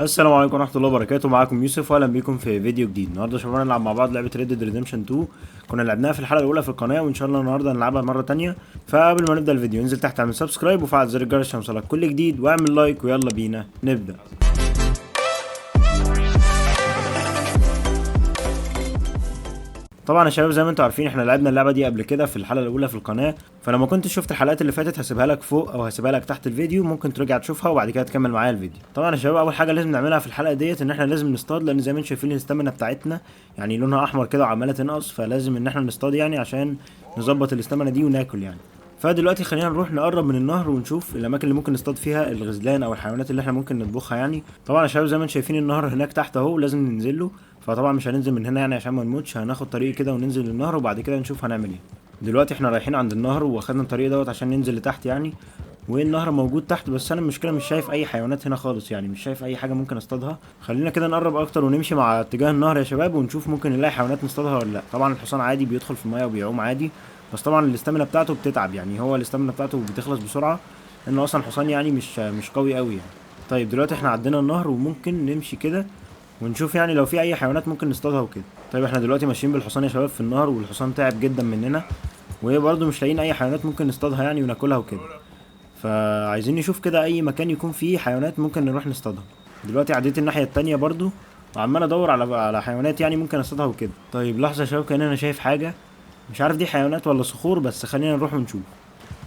السلام عليكم ورحمة الله وبركاته. معاكم يوسف واهلا بيكم في فيديو جديد. النهارده يا شباب هنلعب مع بعض لعبه Red Dead Redemption 2. كنا لعبناها في الحلقة الاولى في القناة، وان شاء الله النهارده هنلعبها مرة تانية. فقبل ما نبدا الفيديو انزل تحت اعمل subscribe وفعل زر الجرس عشان يوصلك كل جديد، واعمل like، ويلا بينا نبدا. طبعا يا شباب زي ما انتم عارفين احنا لعبنا اللعبة دي قبل كده في الحلقة الاولى في القناة، فلو ما كنتش شفت الحلقات اللي فاتت هسيبها لك فوق او هسيبها لك تحت الفيديو، ممكن ترجع تشوفها وبعد كده تكمل معايا الفيديو. طبعا يا شباب اول حاجة لازم نعملها في الحلقة ديت ان احنا لازم نصطاد، لان زي ما انتم شايفين ال stamina بتاعتنا يعني لونها احمر كده وعماله تنقص، فلازم ان احنا نصطاد يعني عشان نظبط ال stamina دي وناكل يعني. فدلوقتي خلينا نروح نقرب من النهر ونشوف الاماكن اللي ممكن نصطاد فيها الغزلان او الحيوانات اللي احنا ممكن نطبخها يعني. طبعا يا شباب زي ما انتم شايفين النهر هناك تحت اهو، لازم ننزل له، فطبعا مش هننزل من هنا يعني عشان ما نموتش، هناخد طريق كده وننزل للنهر وبعد كده نشوف هنعمل ايه. دلوقتي احنا رايحين عند النهر واخدنا الطريق دوت عشان ننزل لتحت يعني، والنهر موجود تحت، بس انا المشكلة مش شايف اي حيوانات هنا خالص يعني، مش شايف اي حاجة ممكن اصطادها. خلينا كده نقرب اكتر ونمشي مع اتجاه النهر يا شباب ونشوف ممكن نلاقي حيوانات نصطادها ولا لا. طبعا الحصان عادي بيدخل في المية وبيعوم عادي، بس طبعا ال stamina بتاعته بتتعب يعني، هو ال stamina بتاعته بتخلص بسرعة لانه اصلا حصان يعني مش قوي قوي يعني. طيب دلوقتي احنا عدينا النهر وممكن نمشي كده ونشوف يعني لو في اي حيوانات ممكن نصطادها وكده. طيب احنا دلوقتي ماشيين بالحصان يا شباب في النهر، والحصان تعب جدا مننا، وبرده مش لاقيين اي حيوانات ممكن نصطادها يعني وناكلها وكده، فعايزين نشوف كده اي مكان يكون فيه حيوانات ممكن نروح نصطادها. دلوقتي عديت الناحية التانية برده وعمال ادور على حيوانات يعني ممكن اصطادها وكده. طيب لحظة يا شباب، كان انا شايف حاجة مش عارف دي حيوانات ولا صخور، بس خلينا نروح ونشوف.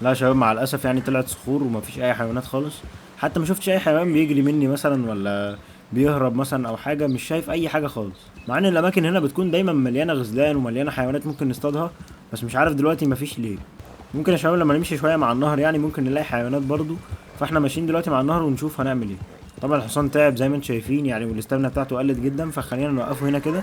لا يا شباب مع الاسف يعني طلعت صخور ومفيش اي حيوانات خالص، حتى ما شفتش اي حيوان بيجري مني مثلا ولا بيهرب مثلا او حاجة، مش شايف اي حاجة خالص، مع ان الاماكن هنا بتكون دايما مليانة غزلان ومليانة حيوانات ممكن نصطادها، بس مش عارف دلوقتي مفيش ليه. ممكن يا شباب لما نمشي شوية مع النهر يعني ممكن نلاقي حيوانات برضو، فاحنا ماشيين دلوقتي مع النهر ونشوف هنعمل ايه. طبعا الحصان تعب زي ما انتم شايفين يعني، وال stamina بتاعته قلت جدا، فخلينا نوقفه هنا كده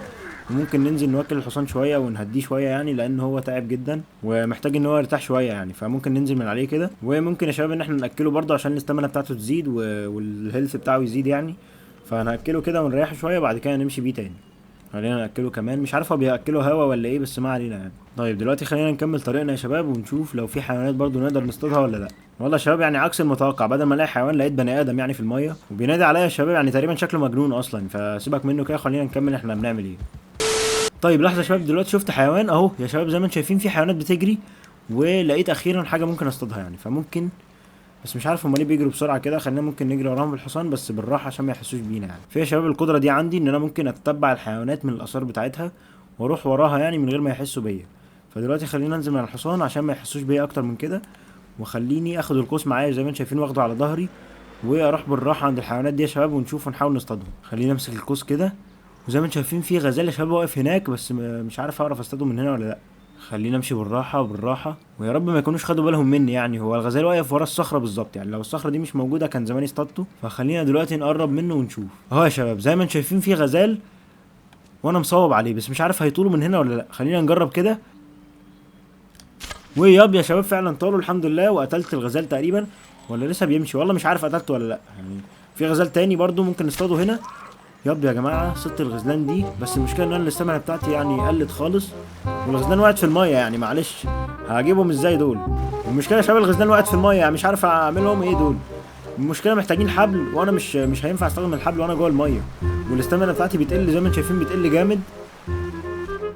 وممكن ننزل نوكل الحصان شوية ونهديه شوية يعني، لان هو تعب جدا ومحتاج ان هو يرتاح شوية يعني، فممكن ننزل من عليه كده. وممكن يا شباب ان احنا ناكله برضه عشان ال stamina بتاعته تزيد وال health بتاعه يزيد يعني، فهنأكله كده ونريحه شوية وبعد كده نمشي بيه تاني. خلينا نأكله كمان، مش عارف هو بيأكله هوا ولا ايه، بس ما علينا يعني. طيب دلوقتي خلينا نكمل طريقنا يا شباب ونشوف لو في حيوانات برضو نقدر نصطادها ولا لا. والله يا شباب يعني عكس المتوقع، بدل ما الاقي حيوان لقيت بني ادم يعني في المية وبينادي عليا يا شباب، يعني تقريبا شكله مجنون اصلا، فسيبك منه كده، خلينا نكمل احنا بنعمل ايه. طيب لحظة يا شباب، دلوقتي شفت حيوان اهو يا شباب، زي ما انتم شايفين في حيوانات بتجري، ولقيت اخيرا حاجة ممكن اصطادها يعني، فممكن، بس مش عارف هما ليه بيجروا بسرعة كده. خلينا ممكن نجري وراهم بالحصان بس بالراحة عشان ما يحسوش بينا يعني. في يا شباب القدرة دي عندي ان انا ممكن اتتبع الحيوانات من الاثار بتاعتها واروح وراها يعني من غير ما يحسوا بيا. فدلوقتي خلينا انزل من الحصان عشان ما يحسوش بيا اكتر من كده، وخليني اخد القوس معايا زي ما انتم شايفين واخده على ظهري، واروح بالراحة عند الحيوانات دي يا شباب ونشوف ونحاول نصطادهم. خليني امسك القوس كده، وزي ما انتم شايفين في غزال يا شباب واقف هناك، بس مش عارف اعرف اصطاده من هنا ولا لا. خلينا امشي بالراحة بالراحة، ويا رب ما يكونوش خدوا بالهم مني يعني. هو الغزال واقف ورا الصخرة بالظبط يعني، لو الصخرة دي مش موجودة كان زماني اصطادته. فخلينا دلوقتي نقرب منه ونشوف. اهو يا شباب زي ما انتم شايفين في غزال وانا مصوب عليه، بس مش عارف هيطولوا من هنا ولا لا. خلينا نجرب كده. وياب يا شباب فعلا طالوا الحمد لله، وقتلت الغزال تقريبا، ولا لسه بيمشي والله مش عارف قتلته ولا لا يعني. في غزال تاني برضو ممكن نصطاده هنا. ياب يا جماعة صدت الغزلان دي، بس المشكلة ان انا ال stamina بتاعتي يعني قلت خالص، والغزلان وقعت في المية يعني، معلش هجيبهم ازاي دول؟ المشكلة يا شباب الغزلان وقعت في المية يعني، مش عارف اعملهم ايه دول. المشكلة محتاجين حبل، وانا مش هينفع استخدم الحبل وانا جوه المية، وال stamina بتاعتي بتقل زي ما انتم شايفين بتقل جامد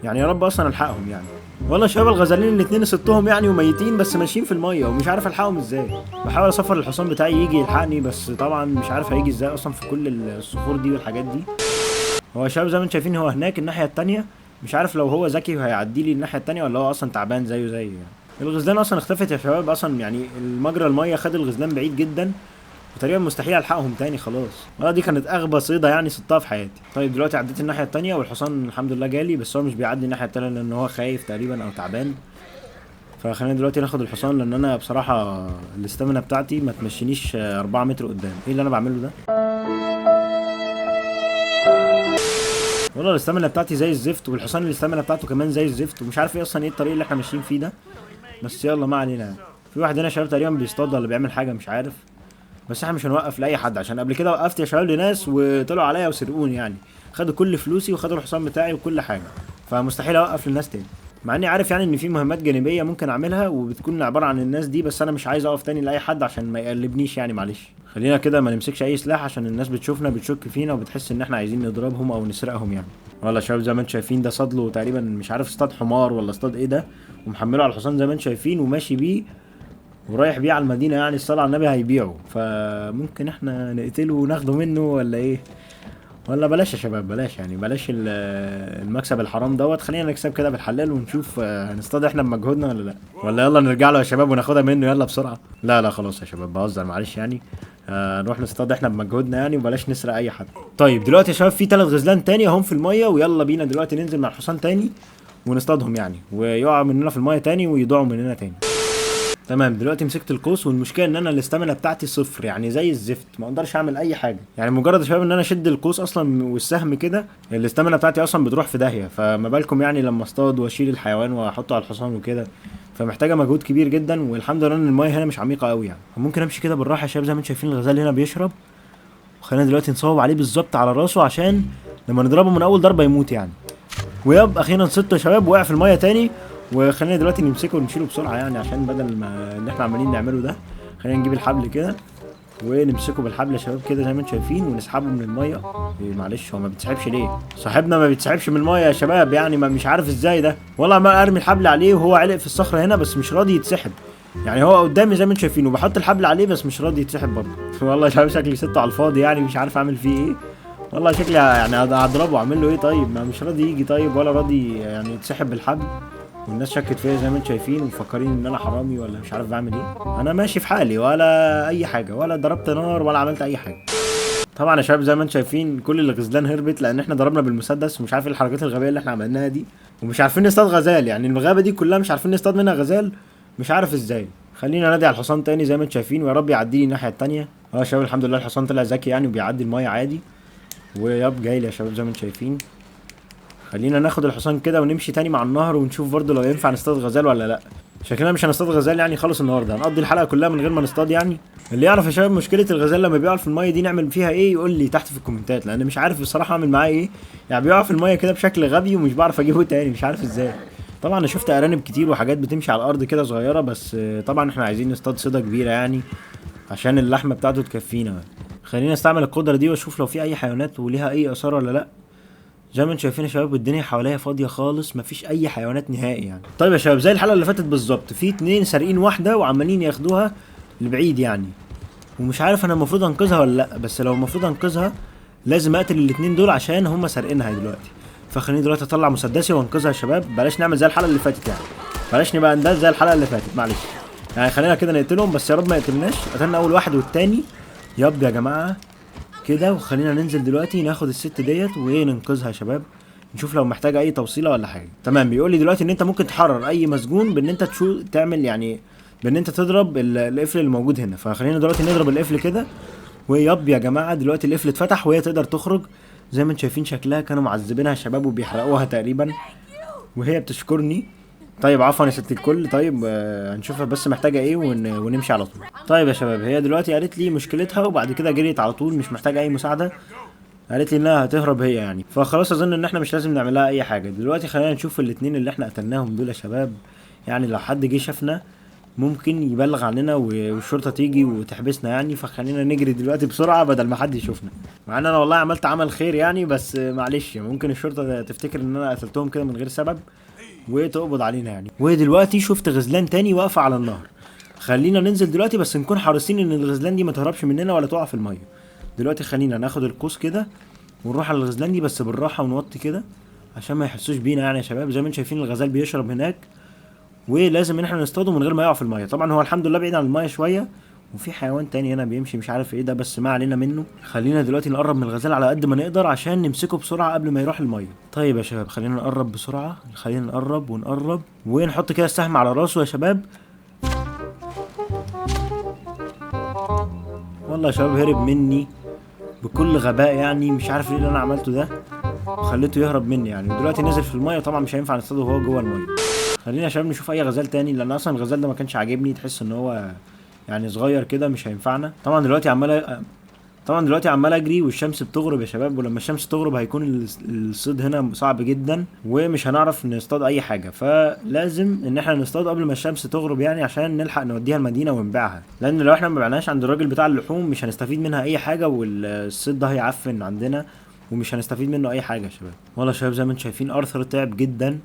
يعني. يا رب اصلا الحقهم يعني. والله يا شباب الغزالين الاتنين صدتهم يعني وميتين، بس ماشيين في المية ومش عارف الحقهم ازاي. بحاول اسفر الحصان بتاعي يجي يلحقني، بس طبعا مش عارف هيجي ازاي اصلا في كل الصخور دي والحاجات دي. هو يا شباب زي ما انتم شايفين هو هناك الناحية التانية، مش عارف لو هو ذكي وهيعدي لي الناحية التانية ولا هو اصلا تعبان زيه زي يعني. الغزلان اصلا اختفت يا شباب اصلا يعني، المجرى المية خد الغزلان بعيد جدا، وتقريبا مستحيل الحقهم تاني خلاص. والله دي كانت اغبى صيده يعني صدتها في حياتي. طيب دلوقتي عديت الناحية التانية والحصان الحمد لله جالي، بس هو مش بيعدي الناحية التانية لان هو خايف تقريبا او تعبان. فخلينا دلوقتي ناخد الحصان، لان انا بصراحة الاستامينا بتاعتي ما تمشينيش 4 متر قدام. ايه اللي انا بعمله ده؟ والله الاستامينا بتاعتي زي الزفت، والحصان الاستامينا بتاعته كمان زي الزفت، ومش عارف ايه اصلا ايه الطريق اللي احنا ماشيين فيه ده، بس يلا ما علينا يعني. في واحد هنا يا شباب تقريبا بيصطاد ولا بيعمل حاجة مش عارف، بس احنا مش هنوقف لاي حد، عشان قبل كده وقفت يا شباب لناس وطلعوا عليا وسرقوني يعني، خدوا كل فلوسي وخدوا الحصان بتاعي وكل حاجة، فمستحيل اوقف للناس تاني. مع اني عارف يعني ان في مهمات جانبيه ممكن اعملها وبتكون عبارة عن الناس دي، بس انا مش عايز اقف تاني لاي حد عشان ما يقلبنيش يعني. معلش خلينا كده ما نمسكش اي سلاح عشان الناس بتشوفنا بتشك فينا وبتحس ان احنا عايزين نضربهم او نسرقهم يعني. والله يا شباب زي ما انتم شايفين ده صاد له تقريبا مش عارف اصطاد حمار ولا اصطاد ايه ده، ومحمله على الحصان زي ما انتم شايفين وماشي بيه ورايح بيه على المدينة يعني. الصلاة على النبي هيبيعه، فممكن احنا نقتله وناخده منه ولا ايه؟ ولا بلاش يا شباب، بلاش يعني، بلاش المكسب الحرام دوت، خلينا نكسب كده بالحلال ونشوف هنصطاد احنا بمجهودنا ولا لا. ولا يلا نرجع له يا شباب وناخدها منه يلا بسرعة. لا لا خلاص يا شباب بهزر معلش يعني، نروح نصطاد احنا بمجهودنا يعني وبلاش نسرق اي حد. طيب دلوقتي يا شباب في 3 غزلان تاني اهم في المية، ويلا بينا دلوقتي ننزل مع الحصان تاني ونصطادهم يعني، ويقعوا مننا في المية تاني ويضيعوا مننا تاني. تمام دلوقتي مسكت القوس، والمشكلة ان انا ال stamina بتاعتي صفر يعني زي الزفت، ما اقدرش اعمل اي حاجة يعني. مجرد يا شباب ان انا اشد القوس اصلا والسهم كده ال stamina بتاعتي اصلا بتروح في داهية، فما بالكم يعني لما اصطاد واشيل الحيوان واحطه على الحصان وكده، فمحتاجه مجهود كبير جدا. والحمد لله ان المايه هنا مش عميقة قوي يعني، ممكن امشي كده بالراحة يا شباب. زي ما انتم شايفين الغزال هنا بيشرب، وخلينا دلوقتي نصوب عليه بالظبط على راسه عشان لما نضربه من اول ضربه يموت يعني. ويب اخيرا صدته يا شباب، وقع في المايه تاني. وخلينا دلوقتي نمسكه ونشيله بسرعة يعني، عشان بدل ما اللي احنا عمالين نعمله ده، خلينا نجيب الحبل كده ونمسكه بالحبل يا شباب كده زي ما انتم شايفين، ونسحبه من المية. إيه معلش هو ما بيتسحبش ليه؟ صاحبنا ما بيتسحبش من المية يا شباب يعني، ما مش عارف ازاي ده. والله عمال ارمي الحبل عليه وهو علق في الصخرة هنا، بس مش راضي يتسحب يعني، هو قدامي زي ما انتم شايفين وبحط الحبل عليه بس مش راضي يتسحب برضه. والله يا شباب شكلي سبته على الفاضي يعني، مش عارف اعمل فيه ايه. والله شكلي يعني هضربه اعمل له ايه طيب؟ ما مش راضي يجي طيب، ولا راضي يعني يتسحب بالحبل. والناس شكت فيا زي ما انتم شايفين ومفكرين ان انا حرامي ولا مش عارف بعمل ايه. انا ماشي في حالي ولا اي حاجة، ولا ضربت نار ولا عملت اي حاجة. طبعا يا شباب زي ما انتم شايفين كل الغزلان هربت لان احنا ضربنا بالمسدس، ومش عارف ايه الحركات الغبية اللي احنا عملناها دي، ومش عارفين نصطاد غزال يعني. الغابة دي كلها مش عارفين نصطاد منها غزال، مش عارف ازاي. خلينا نادي على الحصان تاني زي ما انتم شايفين، ويا رب يعدي لي الناحية التانية. يا شباب الحمد لله الحصان طلع ذكي يعني وبيعدي المية عادي. وياب جاي لي يا شباب زي ما انتم شايفين. خلينا ناخد الحصان كده ونمشي تاني مع النهر، ونشوف برضو لو ينفع نصطاد غزال ولا لا. شكلنا مش هنصطاد غزال يعني خالص النهارده، هنقضي الحلقة كلها من غير ما نصطاد يعني. اللي يعرف يا شباب مشكلة الغزال لما بيقع في المية دي نعمل فيها ايه يقول لي تحت في الكومنتات، لان مش عارف بصراحة اعمل معاه ايه يعني. بيقع في المية كده بشكل غبي ومش بعرف اجيبه تاني، مش عارف ازاي. طبعا انا شفت ارانب كتير وحاجات بتمشي على الارض كده صغيرة، بس طبعا احنا عايزين نصطاد صيده كبيرة يعني عشان اللحمة بتاعته تكفينا. خلينا نستعمل القدرة دي واشوف لو في اي حيوانات وليها اي اثار ولا لا. زي ما انتم شايفين يا شباب الدنيا حواليا فاضية خالص، مفيش اي حيوانات نهائي يعني. طيب يا شباب زي الحلقة اللي فاتت بالظبط، في 2 سارقين واحدة وعمالين ياخدوها لبعيد يعني، ومش عارف انا المفروض انقذها ولا لا. بس لو المفروض انقذها لازم اقتل الاتنين دول عشان هما سارقينها دلوقتي. فخليني دلوقتي اطلع مسدسي وانقذها يا شباب، بلاش نعمل زي الحلقة اللي فاتت يعني، بلاش نبقى اندال زي الحلقة اللي فاتت معلش يعني. خلينا كده نقتلهم، بس يا رب ما يقتلناش. قتلنا اول واحد والتاني ياب يا جماعة كده. وخلينا ننزل دلوقتي ناخد الست ديت وننقذها يا شباب، نشوف لو محتاجه اي توصيله ولا حاجة. تمام بيقول لي دلوقتي ان انت ممكن تحرر اي مسجون بان انت تشو تعمل يعني بان انت تضرب القفل اللي موجود هنا. فخلينا دلوقتي نضرب القفل كده، وياب يا جماعة دلوقتي القفل اتفتح وهي تقدر تخرج. زي ما انتم شايفين شكلها كانوا معذبينها يا شباب وبيحرقوها تقريبا، وهي بتشكرني. طيب عفوا يا ست الكل. طيب هنشوفها بس محتاجه ايه ونمشي على طول. طيب يا شباب هي دلوقتي قالت لي مشكلتها وبعد كده جريت على طول، مش محتاجه اي مساعدة، قالت لي انها هتهرب هي يعني. فخلاص اظن ان احنا مش لازم نعمل لها اي حاجة دلوقتي. خلينا نشوف الاتنين اللي احنا قتلناهم دول يا شباب، يعني لو حد جه شافنا ممكن يبلغ عننا والشرطة تيجي وتحبسنا يعني. فخلينا نجري دلوقتي بسرعة بدل ما حد يشوفنا، مع ان انا والله عملت عمل خير يعني، بس معلش ممكن الشرطة تفتكر ان انا قتلتهم كده من غير سبب وتقبض علينا يعني. ودلوقتي شفت غزلان تاني واقفة على النهر، خلينا ننزل دلوقتي بس نكون حريصين ان الغزلان دي ما تهربش مننا ولا تقع في المية. دلوقتي خلينا ناخد القوس كده ونروح على الغزلان دي بس بالراحة ونوطي كده عشان ما يحسوش بينا يعني يا شباب. زي ما انتم شايفين الغزال بيشرب هناك، ولازم ان احنا نصطاده من غير ما يقع في المية. طبعا هو الحمد لله بعيد عن المية شوية، وفي حيوان تاني هنا بيمشي مش عارف ايه ده، بس ما علينا منه. خلينا دلوقتي نقرب من الغزال على قد ما نقدر عشان نمسكه بسرعة قبل ما يروح المية. طيب يا شباب خلينا نقرب بسرعة، خلينا نقرب ونقرب ونحط كده السهم على راسه يا شباب. والله يا شباب هرب مني بكل غباء يعني، مش عارف ايه اللي انا عملته ده وخليته يهرب مني يعني. ودلوقتي نزل في المية، طبعا مش هينفع نصطاده وهو جوه المية. خلينا يا شباب نشوف اي غزال تاني، لان اصلا الغزال ده ما كانش عاجبني، تحس ان هو يعني صغير كده مش هينفعنا. طبعا دلوقتي عمال طبعا دلوقتي عمال اجري والشمس بتغرب يا شباب، ولما الشمس تغرب هيكون الصيد هنا صعب جدا ومش هنعرف نصطاد اي حاجة، فلازم ان احنا نصطاد قبل ما الشمس تغرب يعني عشان نلحق نوديها المدينة ونبيعها، لان لو احنا ما بعناش عند الراجل بتاع اللحوم مش هنستفيد منها اي حاجة، والصيد ده هيعفن عندنا ومش هنستفيد منه اي حاجة يا شباب. والله يا شباب زي ما انتم شايفين ارثر تعب جدا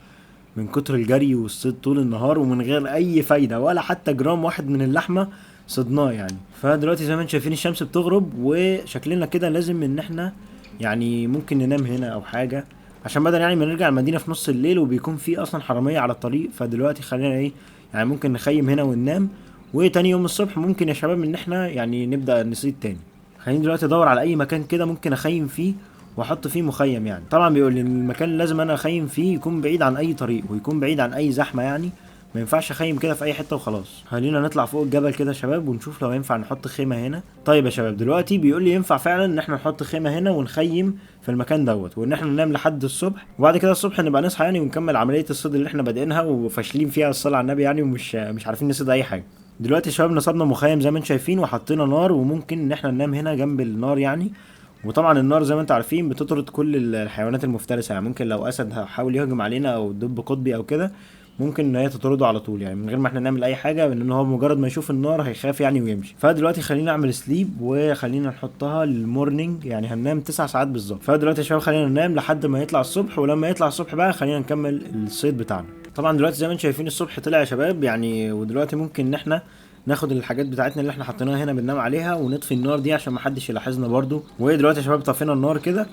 من كتر الجري والصيد طول النهار ومن غير اي فايده ولا حتى جرام واحد من اللحمة صدناه يعني. فدلوقتي زي ما انتم شايفين الشمس بتغرب وشكلنا كده لازم ان احنا يعني ممكن ننام هنا او حاجة، عشان بدل يعني ما نرجع المدينة في نص الليل وبيكون في اصلا حرامية على الطريق. فدلوقتي خلينا ايه يعني ممكن نخيم هنا وننام، وتاني يوم الصبح ممكن يا شباب ان احنا يعني نبدا نصيد تاني. خليني دلوقتي ادور على اي مكان كده ممكن اخيم فيه واحط فيه مخيم يعني. طبعا بيقول لي المكان اللي لازم انا اخيم فيه يكون بعيد عن اي طريق ويكون بعيد عن اي زحمة يعني، ما ينفعش اخيم كده في اي حتة وخلاص. خلينا نطلع فوق الجبل كده يا شباب ونشوف لو ينفع نحط خيمة هنا. طيب يا شباب دلوقتي بيقول لي ينفع فعلا ان احنا نحط خيمة هنا ونخيم في المكان دوت، وان احنا ننام لحد الصبح، وبعد كده الصبح نبقى نصحى يعني ونكمل عملية الصيد اللي احنا بادئينها وفاشلين فيها الصلاة على النبي يعني، ومش مش عارفين نصيد اي حاجة. دلوقتي يا شباب نصبنا مخيم زي ما انتم شايفين وحطينا نار، وممكن ان احنا ننام هنا جنب النار يعني. وطبعا النار زي ما انتم عارفين بتطرد كل الحيوانات المفترسة يعني، ممكن لو اسد حاول يهجم علينا او دب قطبي او كده ممكن ان هي تطرده على طول يعني من غير ما احنا نعمل اي حاجة، لان هو مجرد ما يشوف النار هيخاف يعني ويمشي. فدلوقتي خلينا نعمل sleep وخلينا نحطها لل morning، يعني هننام 9 ساعات بالظبط. فدلوقتي يا شباب خلينا ننام لحد ما يطلع الصبح، ولما يطلع الصبح بقى خلينا نكمل الصيد بتاعنا. طبعا دلوقتي زي ما انتم شايفين الصبح طلع يا شباب يعني، ودلوقتي ممكن ان احنا ناخد الحاجات بتاعتنا اللي احنا حطيناها هنا بننام عليها ونطفي النار دي عشان ما حدش يلاحظنا برضو. ودلوقتي يا شباب طفينا النار كده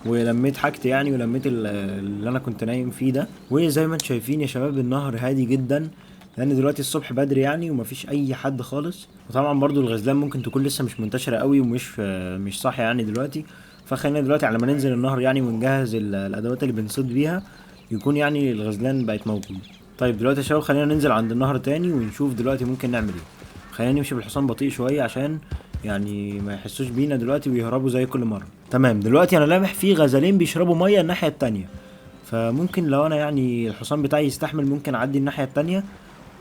ولميت حاجتي يعني، ولميت اللي انا كنت نايم فيه ده. وزي ما انتم شايفين يا شباب النهر هادي جدا لان دلوقتي الصبح بدري يعني ومفيش اي حد خالص. وطبعا برضو الغزلان ممكن تكون لسه مش منتشرة قوي ومش مش صاحية يعني دلوقتي. فخلينا دلوقتي على ما ننزل النهر يعني ونجهز الادوات اللي بنصيد بيها يكون يعني الغزلان بقت موجودة. طيب دلوقتي يا شباب خلينا ننزل عند النهر تاني ونشوف دلوقتي ممكن نعمل ايه. خلينا نمشي بالحصان بطيء شوية عشان يعني ما يحسوش بينا دلوقتي ويهربوا زي كل مرة. تمام دلوقتي انا لامح في غزالين بيشربوا مية الناحية التانية، فممكن لو انا يعني الحصان بتاعي يستحمل ممكن اعدي الناحية التانية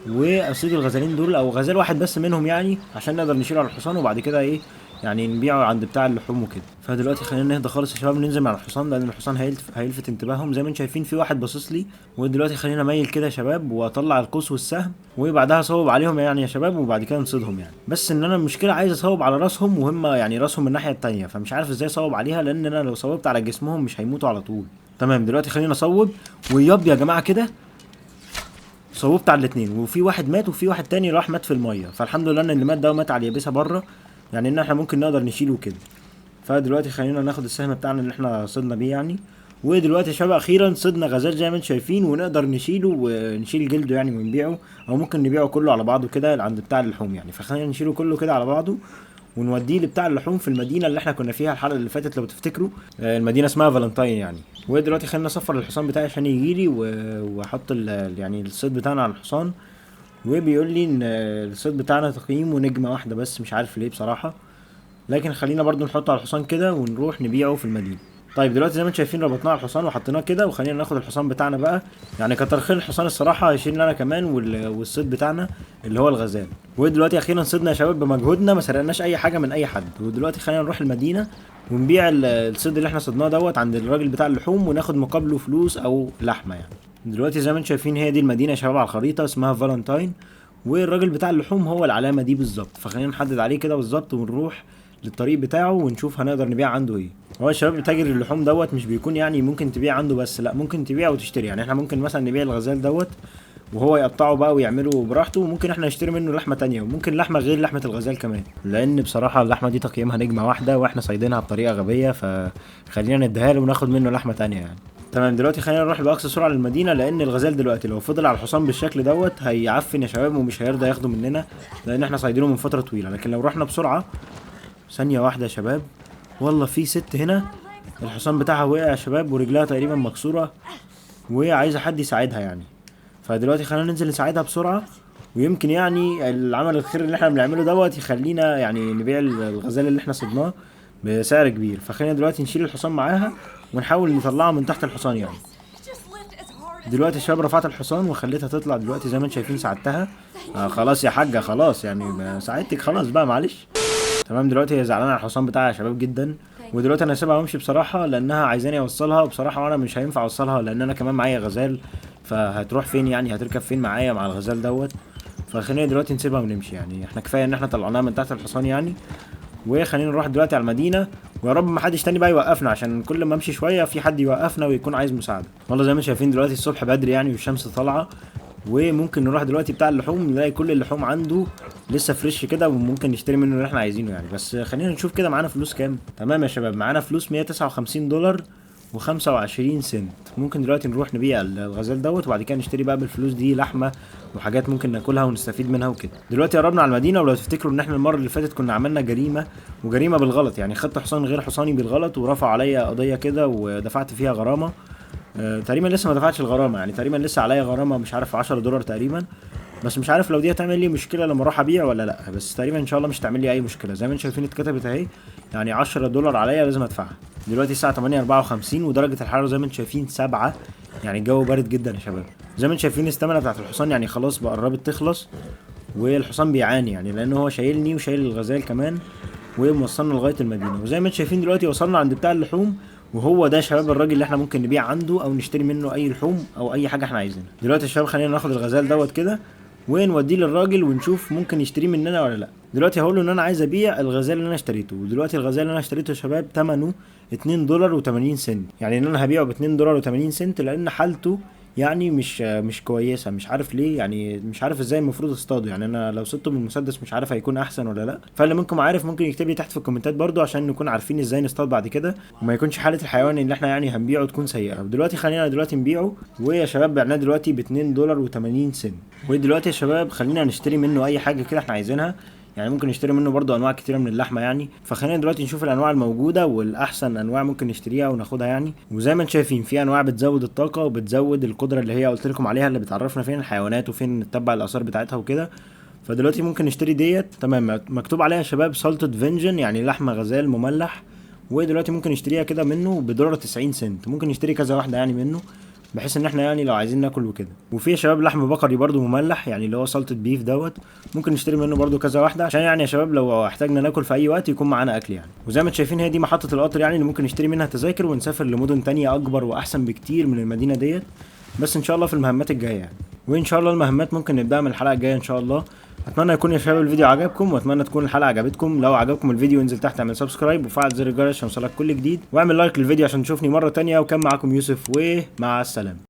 واصيد الغزالين دول او غزال واحد بس منهم يعني عشان نقدر نشيله على الحصان وبعد كده ايه يعني نبيعه عند بتاع اللحوم وكده. فدلوقتي خلينا نهدى خالص يا شباب ننزل مع الحصان لان الحصان هيلفت انتباههم. زي ما انتم شايفين في واحد باصص لي. ودلوقتي خلينا ميل كده يا شباب واطلع القوس والسهم وبعدها اصوب عليهم يعني يا شباب وبعد كده نصيدهم يعني. بس ان انا المشكلة عايز اصوب على راسهم وهم يعني راسهم من الناحية التانية، فمش عارف ازاي اصوب عليها لان انا لو صوبت على جسمهم مش هيموتوا على طول. تمام دلوقتي خلينا اصوب، وياب يا جماعة كده صوبت على الاثنين، وفي واحد مات وفي واحد تاني راح مات في المية. فالحمد لله ان اللي مات ده مات على اليابسة بره يعني ان احنا ممكن نقدر نشيله كده. فدلوقتي خلينا ناخد السهم بتاعنا اللي احنا صدنا بيه يعني. ودلوقتي يا شباب اخيرا صدنا غزال زي ما انتم شايفين، ونقدر نشيله ونشيل جلده يعني ونبيعه، او ممكن نبيعه كله على بعضه كده عند بتاع اللحوم يعني. فخلينا نشيله كله كده على بعضه ونوديه لبتاع اللحوم في المدينة اللي احنا كنا فيها الحلقة اللي فاتت لو تفتكروا. المدينة اسمها فالنتاين يعني. ودلوقتي خلينا نصفر الحصان بتاعي عشان يجيلي واحط يعني الصيد بتاعنا على الحصان. وبيقول لي ان الصيد بتاعنا تقييمه نجمه واحدة بس، مش عارف ليه بصراحة، لكن خلينا برضو نحطه على الحصان كده ونروح نبيعه في المدينة. طيب دلوقتي زي ما انتم شايفين ربطناه على الحصان وحطيناه كده، وخلينا ناخد الحصان بتاعنا بقى يعني. كتر خير الحصان الصراحة هيشيلنا انا كمان والصيد بتاعنا اللي هو الغزال. ودلوقتي اخيرا صيدنا يا شباب بمجهودنا، ما سرقناش اي حاجة من اي حد. ودلوقتي خلينا نروح المدينة ونبيع الصيد اللي احنا صيدناه دوت عند الراجل بتاع اللحوم وناخد مقابله فلوس او لحمه يعني. دلوقتي زي ما انتم شايفين هي دي المدينة يا شباب على الخريطة، اسمها فالنتاين، والراجل بتاع اللحوم هو العلامة دي بالظبط. فخلينا نحدد عليه كده بالظبط ونروح للطريق بتاعه ونشوف هنقدر نبيع عنده ايه. هو يا شباب تاجر اللحوم دوت مش بيكون يعني ممكن تبيع عنده بس، لا ممكن تبيع وتشتري يعني. احنا ممكن مثلا نبيع الغزال دوت وهو يقطعه بقى ويعمله براحته، وممكن احنا نشتري منه لحمه تانية، وممكن لحمه غير لحمه الغزال كمان، لان بصراحة اللحمة دي تقييمها نجمه واحدة واحنا صايدينها بطريقة غبية، فخلينا نديها له وناخد منه لحمه تانية يعني. تمام دلوقتي خلينا نروح باقصى سرعة للمدينة، لان الغزال دلوقتي لو فضل على الحصان بالشكل دوت هيعفن يا شباب ومش هيرضى ياخده مننا لان احنا صايدينه من فترة طويلة. لكن لو رحنا بسرعة، ثانية واحدة يا شباب، والله في ست هنا الحصان بتاعها وقع يا شباب ورجلها تقريبا مكسورة وهي عايزه حد يساعدها يعني. فدلوقتي خلينا ننزل نساعدها بسرعة، ويمكن يعني العمل الخير اللي احنا بنعمله دوت يخلينا يعني نبيع الغزال اللي احنا صدناه بسعر كبير. فخلينا دلوقتي نشيل الحصان معاها ونحاول نطلعه من تحت الحصان يعني. دلوقتي يا شباب رفعت الحصان وخليتها تطلع دلوقتي زي ما انتم شايفين ساعدتها. خلاص يا حاجة خلاص يعني ساعدتك خلاص بقى معلش. تمام دلوقتي هي زعلانة على الحصان بتاعها يا شباب جدا، ودلوقتي انا هسيبها وامشي بصراحة لانها عايزاني اوصلها، وبصراحة وانا مش هينفع اوصلها لان انا كمان معايا غزال، فهتروح فين يعني؟ هتركب فين معايا مع الغزال دوت؟ فخلينا دلوقتي نسيبها ونمشي يعني، احنا كفاية ان احنا طلعناها من تحت الحصان يعني. وخلينا نروح دلوقتي على المدينة، ويا رب ما حدش تاني بقى يوقفنا، عشان كل ما امشي شوية في حد يوقفنا ويكون عايز مساعدة. والله زي ما شايفين دلوقتي الصبح بدري يعني والشمس طالعه، وممكن نروح دلوقتي بتاع اللحوم نلاقي كل اللحوم عنده لسه fresh كده، وممكن نشتري منه اللي احنا عايزينه يعني. بس خلينا نشوف كده معانا فلوس كام. تمام يا شباب معانا فلوس 159 دولار و25 سنت. ممكن دلوقتي نروح نبيع الغزال دوت، وبعد كده نشتري بقى بالفلوس دي لحمه وحاجات ممكن ناكلها ونستفيد منها وكده. دلوقتي قربنا على المدينة، ولو تفتكروا ان احنا المرة اللي فاتت كنا عملنا جريمة، وجريمة بالغلط يعني، خدت حصان غير حصاني بالغلط ورفعوا عليا قضية كده ودفعت فيها غرامة. تقريبا لسه ما دفعتش الغرامة يعني، تقريبا لسه عليا غرامة مش عارف 10 دولار تقريبا، بس مش عارف لو دي هتعمل لي مشكلة لما اروح ابيع ولا لا، بس تقريبا ان شاء الله مش هتعمل لي اي مشكلة. زي ما انتم شايفين اتكتبت اهي يعني 10 دولار عليا لازم ادفعها. دلوقتي الساعة 8:54 ودرجة الحرارة زي ما انتم شايفين 7، يعني الجو بارد جدا يا شباب. زي ما انتم شايفين الاستامينا بتاعت الحصان يعني خلاص بقى قربت تخلص، والحصان بيعاني يعني لان هو شايلني وشايل الغزال كمان وموصلنا لغاية المدينة. وزي ما انتم شايفين دلوقتي وصلنا عند بتاع اللحوم، وهو ده يا شباب الراجل اللي احنا ممكن نبيع عنده او نشتري منه اي لحوم او اي حاجة احنا عايزينها. دلوقتي يا شباب خلينا ناخد الغزال دوت كده ونوديه للراجل ونشوف ممكن يشتريه مننا ولا لا. دلوقتي هقول له ان انا عايز ابيع الغزال اللي انا اشتريته، ودلوقتي الغزال اللي انا اشتريته يا شباب ثمنه 2 دولار و80 سنت، يعني ان انا هبيعه ب 2 دولار و80 سنت لان حالته يعني مش كويسة، مش عارف ليه يعني، مش عارف ازاي المفروض اصطاده يعني. انا لو صدته بالمسدس مش عارف هيكون احسن ولا لا، فاللي منكم عارف ممكن يكتب لي تحت في الكومنتات برضو عشان نكون عارفين ازاي نصطاد بعد كده، وما يكونش حاله الحيوان اللي احنا يعني هنبيعه تكون سيئه. ودلوقتي خلينا دلوقتي نبيعه، ويا شباب بعناه دلوقتي ب 2 دولار و80 سنت. ودلوقتي يا شباب خلينا نشتري منه اي حاجة كده احنا عايزينها يعني، ممكن نشتري منه برضو انواع كتيرة من اللحمة يعني. فخلينا دلوقتي نشوف الانواع الموجودة والاحسن انواع ممكن نشتريها وناخدها يعني. وزي ما انتم شايفين في انواع بتزود الطاقة وبتزود القدرة اللي هي قلت لكم عليها، اللي بتعرفنا فين الحيوانات وفين نتبع الاثار بتاعتها وكده. فدلوقتي ممكن نشتري ديت. تمام مكتوب عليها يا شباب salted venison يعني لحمه غزال مملح، ودلوقتي ممكن نشتريها كده منه بدولار 90 سنت. ممكن نشتري كذا واحدة يعني منه بحيث ان احنا يعني لو عايزين ناكل وكده. وفي يا شباب لحم بقري برضو مملح يعني اللي هو salted beef دوت، ممكن نشتري منه برضو كذا واحدة عشان يعني يا شباب لو احتاجنا ناكل في اي وقت يكون معانا اكل يعني. وزي ما انتم شايفين هي دي محطة القطر يعني اللي ممكن نشتري منها تذاكر ونسافر لمدن تانية اكبر واحسن بكتير من المدينة ديت، بس ان شاء الله في المهمات الجاية يعني. وان شاء الله المهمات ممكن نبداها من الحلقة الجاية ان شاء الله. اتمنى يكون يا شباب الفيديو عجبكم، واتمنى تكون الحلقة عجبتكم. لو عجبكم الفيديو انزل تحت اعمل subscribe وفعل زر الجرس عشان يوصلك كل جديد، واعمل like للفيديو عشان تشوفني مرة تانية. وكان معاكم يوسف، ومع السلامة.